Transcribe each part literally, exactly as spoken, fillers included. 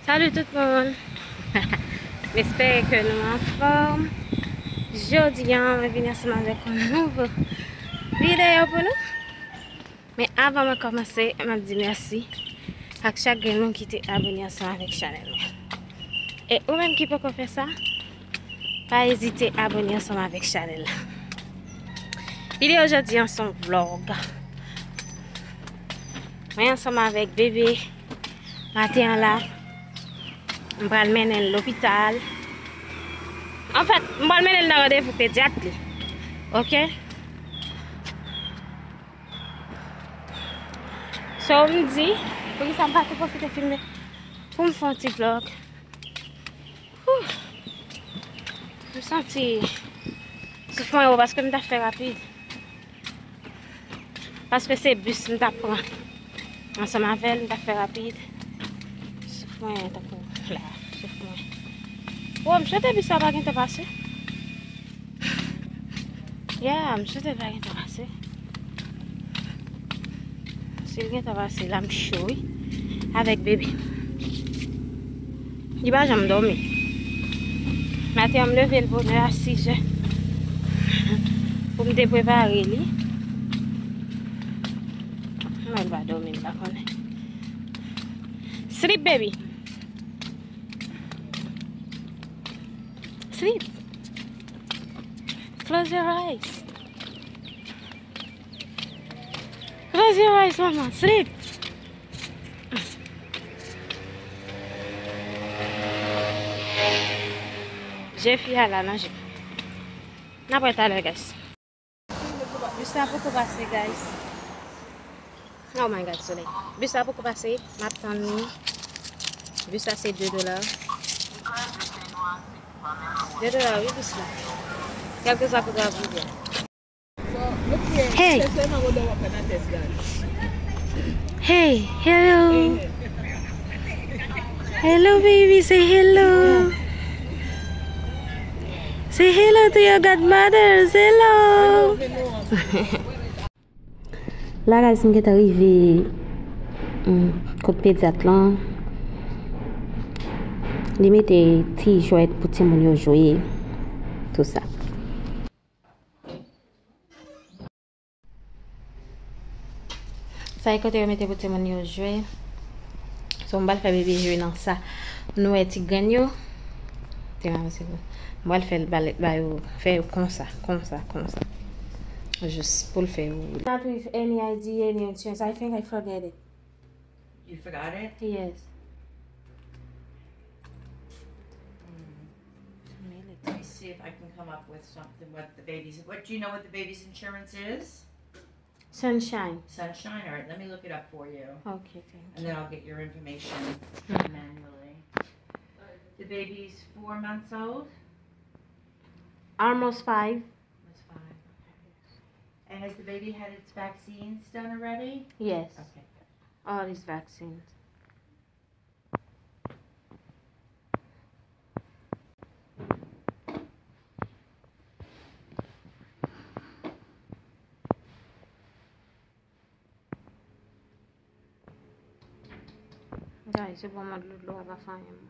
Salut tout moun! M espere ke nou anfòm. Jodi a, mwen vin ansanm avèk yon nouvo videyo pou nou. Men avan mwen kòmanse, m ap di mèsi ak chak grenn moun ki te abone ansanm avèk chanèl mwen. E ou menm ki poko fè sa, pa ezite abone ansanm avèk chanèl la. Videyo jodi a se yon vlog. Mwen ansanm avèk bebe. Maten an la, m pral mennen l lopital. Anfèt, m pral mennen l nan randevou pedyat li. Oke? So, m di, poukisa m pa te pwofite filme pou m fè yon ti vlog? Whew. M santi souf mwen wo paske m ta fè rapid. Paske se bis m t ap pran. Ansanm avè l, m t ap fè rapid. Souf mwen tankou la, souf mwen. Wo, m swete bis la pa gentan pase. Yeah, m swete l pa gentan pase. Si l gentan pase la, m cho wi. Avèk bebe. Li pa janm dòmi. Maten an, m leve l bonè a sizè pou m te prepare li. Mwen, l pa dòmi, m pa konnen. Sleep, baby. Sleep. Close your eyes. Close your eyes, mama. Sleep. Je fi a la nan je. N ap wè talè, guys. Bis la poko pase, guys. Oh my God, solèy. Bis la poko pase. M ap tann li. Bis la se de dola. De dola, wi, bis la. Kèlkeswa kote w ap rive a. Hey! Hey, hello. Hello, baby. Say hello. Say hello to your godmothers. Hello. La, guys, m gentan rive, mm, kot pedyat lan. Li mete ti jwèt pou timoun yo jwe, tou sa. Sa e kote yo mete pou timoun yo jwe. So, m pral fè bebe jwe nan sa. Nou wè ti grenn yo. Te ranmase pou. M pral fè l ba, ba yo, fè yo konsa, konsa, konsa. Jis pou l fè yo. Not with any I D, any insurance. I think I forget it. You forgot it? Yes. Mm. Let me see if I can come up with something with the baby's. What, do you know what the baby's insurance is? Sunshine. Sunshine, all right, let me look it up for you. Okay, thank you. And then I'll get your information manually. The baby's four months old? Almost five. Almost five, okay. And has the baby had its vaccines done already? Yes. Okay, good. All his vaccines. Guys, se bon, mwen dlo dlo a pa fè anyen mwen.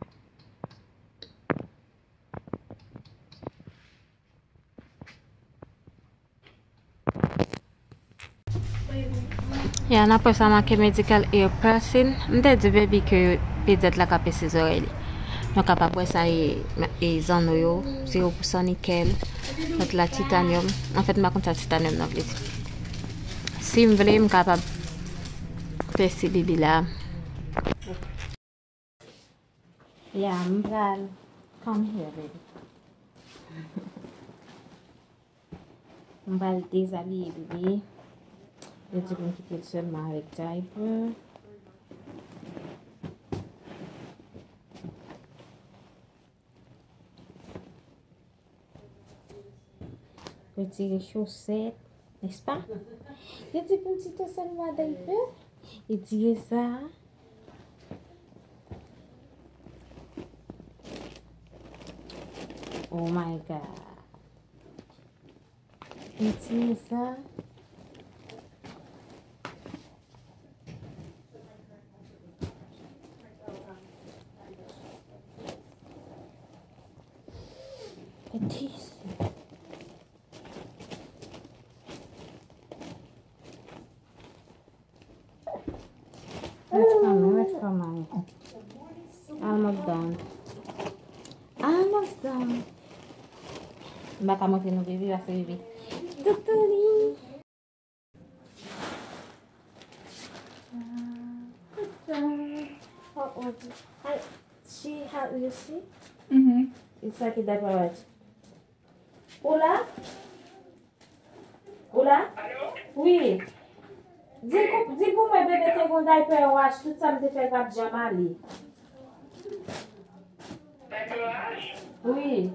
Ya, n apre sa make medical ear piercing. M te di baby ke pedyat la ka pèse zòrèy li. Nou kapab wè sa e, e zanno yo, zewo pou san nikèl, lòt la titanyòm. Anfèt, m pa konn sa titanyòm nan vle di. Si m vle, m kapab pèse bebe la. Ya, m pral, come here, baby. M pral dezabiye bebe. Yo di pou m kite l sèlman avèk diaper. Retire chosèt, nèspa? Yo di pou m kite sèlman diaper. Retire sa. Oh my God. Retire sa. Tisi. It's coming, it's coming. Almost done. Almost done. M pa ka montre nou bebe, paske bebe toutouni. Good job. How old is, I, she, how, you see? Mm-hmm. It's like a diaper rash. Ou la? Ou la? Wi. Di pou, di pou mwen bebe te gon diaper rash, tout sa m te fè l pa t janm ale. Diaper rash? Wi.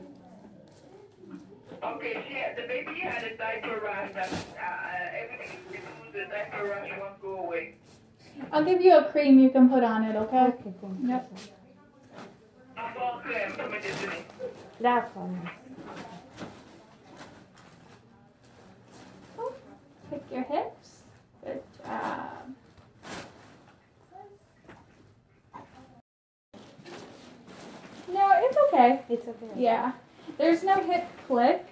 Okay, she had, the baby had a diaper rash that, uh, uh, everything is removed, the diaper rash won't go away. I'll give you a cream you can put on it, okay? Ok, thank you. Yep. Dakò. Kick your hips. Good job. No, it's okay. It's okay. Yeah. There's no hip click,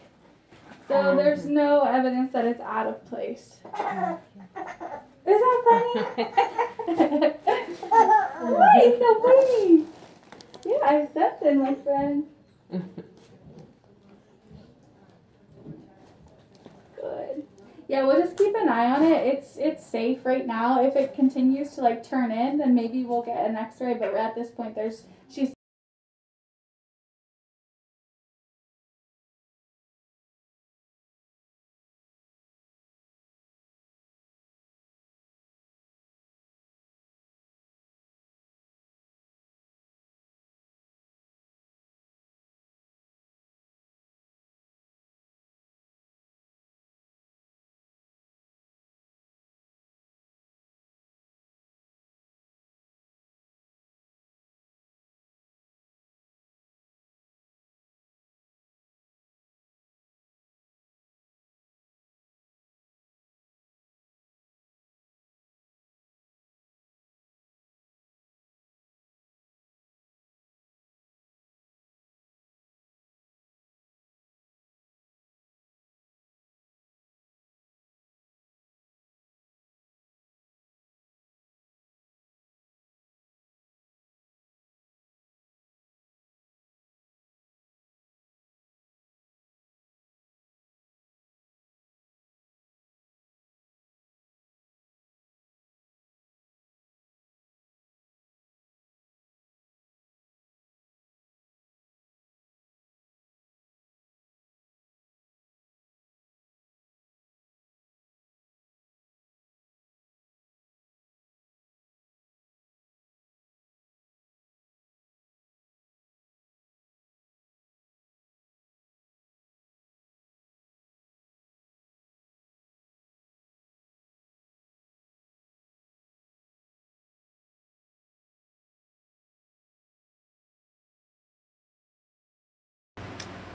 so there's no evidence that it's out of place. Is that funny? Why is that funny? You are something, my friend. Good. Yeah, we'll just keep an eye on it. It's it's safe right now. If it continues to, like, turn in, then maybe we'll get an X-ray. But at this point, there's she's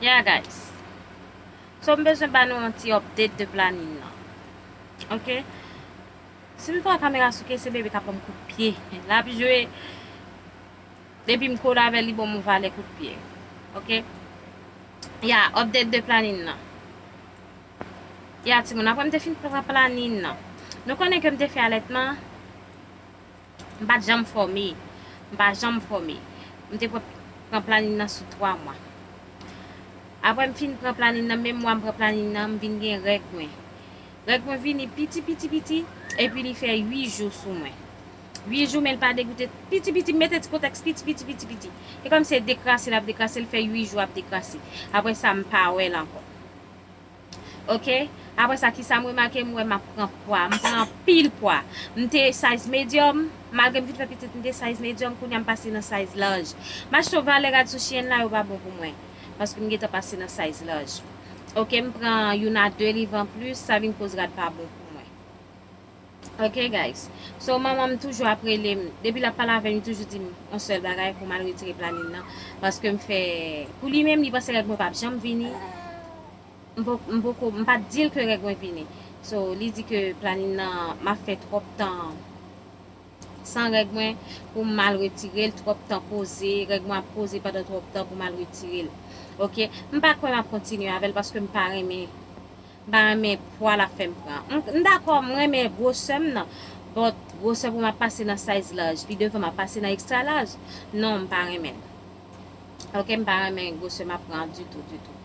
Yeah, guys. So, m bezwen ba nou yon ti update de planin nan. Ok? Si nou t wè kamera souke, se bebe k ap ban m kout pye. L ap jwe. Depi m kole avè l, li ban m yon valè kout pye. Ok? Ya, update de planin nan. Ya, timoun, apre m te fin pran planin nan. Nou konnen ke m te fè alètman. M pa t janm fòme. M pa janm fòme. M te pran, pran planin nan sou twa mwa. Apre m fin pran planin nan, menm mwa m pran planin nan, m vin gen règ mwen. Règ mwen vini piti, piti, piti, epi li fè uit jou sou mwen. Uit jou, men l pa degoute. Piti, piti, m mete ti kotèks piti, piti, piti, piti. E kòm se dekrase l ap dekrase, l fè uit jou ap dekrase. Apre sa, m pa wè l ankò. Ok? Apre sa, kisa m remake? M wè m ap pran pwa. M pran anpil pwa. M te size medium. Malgre m vin fè pitit, m te size medium. Kounye a, m pase nan size large. M achte yon valè rad sou Shein la, yo pa bon pou mwen. Paske m gentan pase nan size large. Ok, m pran youn a de liv anplis, sa vin koz rad pa bon pou mwen. Ok, guys. So, manman m toujou ap rele m. Depi l ap pale avè m, li toujou di m yon sèl bagay pou m al retire planin nan. Paske m fè, pou li menm, li panse règ mwen p ap janm vini. M po-, m poko, m pa t di l ke règ mwen vini. So, li di ke planin nan, m ap fè twòp tan san règ mwen, pou m al retire l, twòp tan poze, règ mwen ap poze pandan twòp tan pou m al retire l. Oke? M pa kwè m ap kontinye avè l paske m pa renmen, m pa renmen pwa l ap fè m pran. M, m dakò, m renmen gwosè m nan, but gwosè pou m ap pase nan size large, pi devan m ap pase nan extra large. Non, m pa renmen l. Oke, m pa renmen gwosè m ap pran ditou, ditou.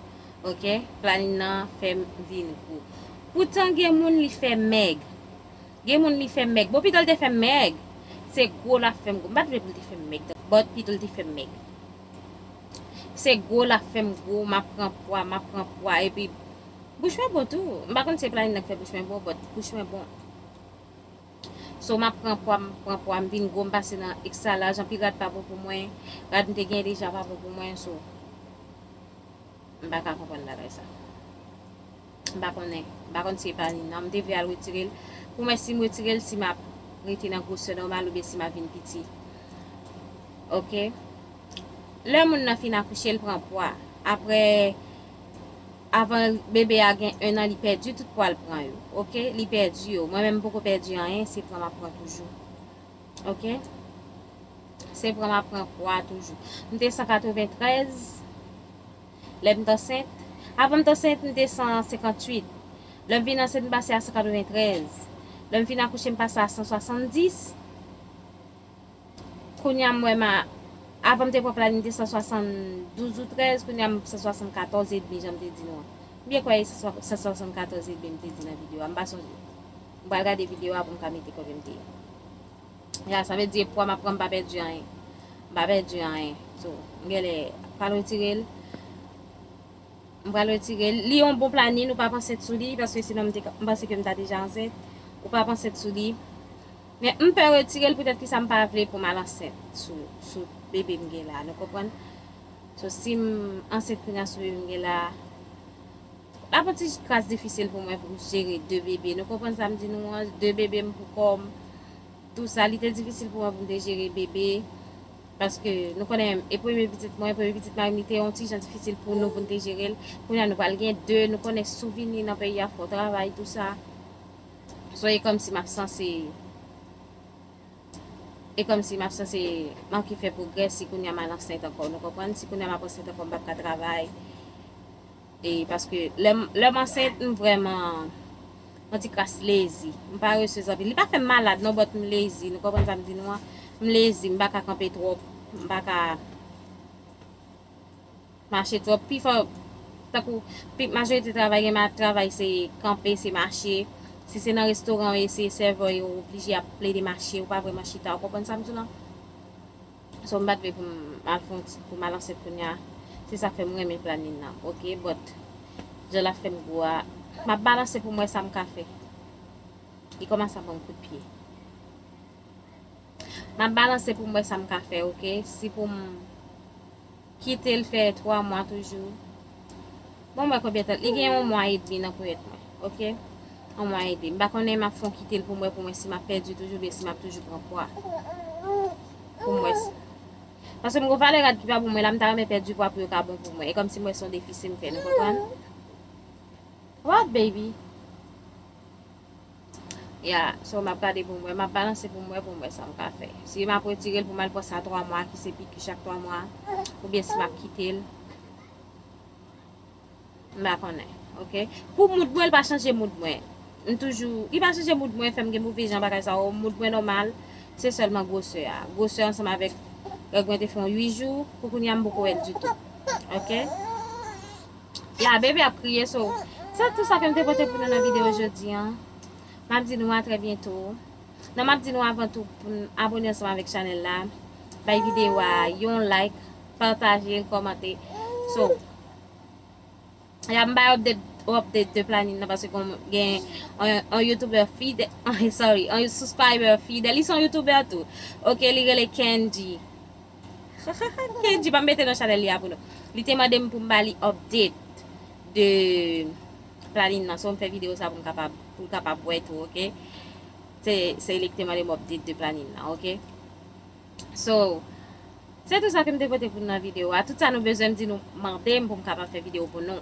Oke, planin nan fè m vin gwo. Poutan gen moun li fè mèg. Gen moun li fè mèg. Bon, pito l te fè mèg. Se gwo l ap fè m gwo. M pa t vle pou l te fè mèg. But pito l te fè mèg. Se gwo l ap fè m gwo, m ap pran pwa, m ap pran pwa. Epi, bouch mwen bon tou. M pa konn si se planin nan k fè bouch mwen bon, but bouch mwen bon. So, m ap pran pwa, m pran pwa, m vin gwo, m pase nan extra large, anpil rad pa bon pou mwen. Rad m te gen deja pa bon pou mwen, so, m pa ka konprann bagay sa. M pa konnen, m pa konn si se pa ni nan, m te vle al retire l. Pou mwen, si m retire l, si m ap rete nan gwosè nòmal oubyen si m ap vin piti. Oke? Lè moun nan fin akouche, l pran pwa. Apre, avan bebe a gen en an, li pèdi tout pwa l pran yo. Oke? Li pèdi yo. Mwen menm, m poko pèdi anyen, se pran m ap pran toujou. Oke? Se pran m ap pran pwa toujou. M te san katreventrèz lè m t ansent. Avan m t ansent, m te san senkantuit. Lè m vin ansent, m pase a san katreventrèz. Lè m fin akouche, m pase a san swasanndis. Kounye a m wè m a, avan m te pran planin te san swasanndouz ou trèz, kounye a m san swasannkatòz edmi, jan m te di nou an. M byen kwè e san swasannkatòz edmi m te di nan videyo a, m pa sonje. M pral gade videyo a pou m ka mete konbyen m te ye. Ya, sa vle di pwa m ap pran, m pa pèdi anyen. M pa pèdi anyen. So, m genlè pral retire l. M pral retire l. Li yon bon planin, ou pa p ansent sou li, paske sinon m te, m panse ke m ta deja ansent. Ou pa p ansent sou li. Men m pè retire l poutèt ki sa m pa vle pou m al ansent sou, sou bebe m gen la, nou konprann? So, si m ansent kounye a sou bebe m gen la, l ap yon ti kras difisil pou mwen pou m jere de bebe. Nou konprann sa m di nou an? De bebe m pou kò m. Tou sa, li te difisil pou mwen pou m te jere bebe. Paske nou konnen, e premye pitit mwen, premye pitit mari m, li te yon ti jan difisil pou nou, pou n te jere l. Kounye a nou pral gen de, nou konnen si w vini nan peyi a, fò w travay, tou sa. So, e kòmsi m ap sanse, e kòmsi m ap sanse manke fè pwogrè si kounye a m al ansent ankò, nou konprann? Si kounye a m ap ansent ankò, m p ap ka travay. E paske lè m, lè m ansent, m vrèman yon ti kras lezi. M parese anpil. Li pa fè m malad non, but m lezi. Nou konprann sa m di nou an? M lezi, m pa ka kanpe twòp. M pa ka mache twòp. Pifò, tankou, pi, majorite travay, gen ma-, travay se kanpe, se mache. Si se nan restoran w ye, se sèvè w ye, ou oblije ap plede mache, ou pa vrèman chita. Ou konprann sa m di w lan? So, m pa t vle pou m al fè yon ti, pou m al ansent kounye a. Se sa k fè m renmen planin nan, oke? But, jan l ap fè m gwo a, m ap balanse pou m wè sa m ka fè. Li kòmanse ap ban m kout pye. M ap balanse pou m wè sa m ka fè, oke? Si pou m kite l fè twa mwa toujou. Bon, m wè konbyen tan. Li gen yon mwa edmi nan ponyèt mwen. Oke? Yon mwa edmi. M pa konnen m ap fè yon kite l pou m wè pou mwen si m ap pèdi toujou oubyen si m ap toujou pran pwa. Pou m wè si. Paske m gon valè rad ki pa bon mwen la, m ta renmen pèdi pwa pou yo ka bon pou mwen. E kòmsi m wè se yon defi se m fè, nou konprann? What, baby? Ya, so m ap gade pou m wè, m ap balanse pou m wè, pou m wè sa m ka fè. Si m ap retire l pou m al pran sa twa mwa, ki se piki chak twa mwa, oubyen si m ap kite l, m pa konnen, oke? Pou mood mwen, l pa chanje mood mwen. M toujou, li pa chanje mood mwen, fè m gen move jan bagay sa yo. Mood mwen nòmal, se sèlman gwosè a. Gwosè ansanm avèk règ mwen te fè yon uit jou, pou kounye a m poko wè l ditou. Oke? Ya, bebe ap kriye, so, se tou sa ke m te pote pou nou nan videyo jodi an. M ap di nou a trè byento. Non, m ap di nou avan tou pou n abone ansanm avèk chanèl la. Bay videyo a yon like, pataje l, kòmante. So, ya m bay update, update de planin nan, paske gen yon, yon YouTuber fidèl, sorry, yon subscriber fidèl, li se yon YouTuber tou. Oke, li rele Kenji. Kenji, ban m mete non chanèl li a pou nou. Li te mande m pou m ba li update de planin nan. So, m fè videyo sa pou m kapab, pou l kapab wè tou, oke? Se, se li ki te mande m update de planin nan, oke? So, se tou sa ke m te pote pou nou nan videyo a. Tout sa nou bezwen, m di nou, mande m pou m kapab fè videyo pou nou.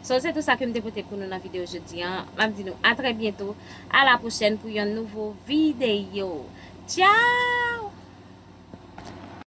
So, se tou sa ke m te pote pou nou nan videyo jodi an. M ap di nou a trè byento, a la pwochèn pou yon nouvo videyo. Tchao!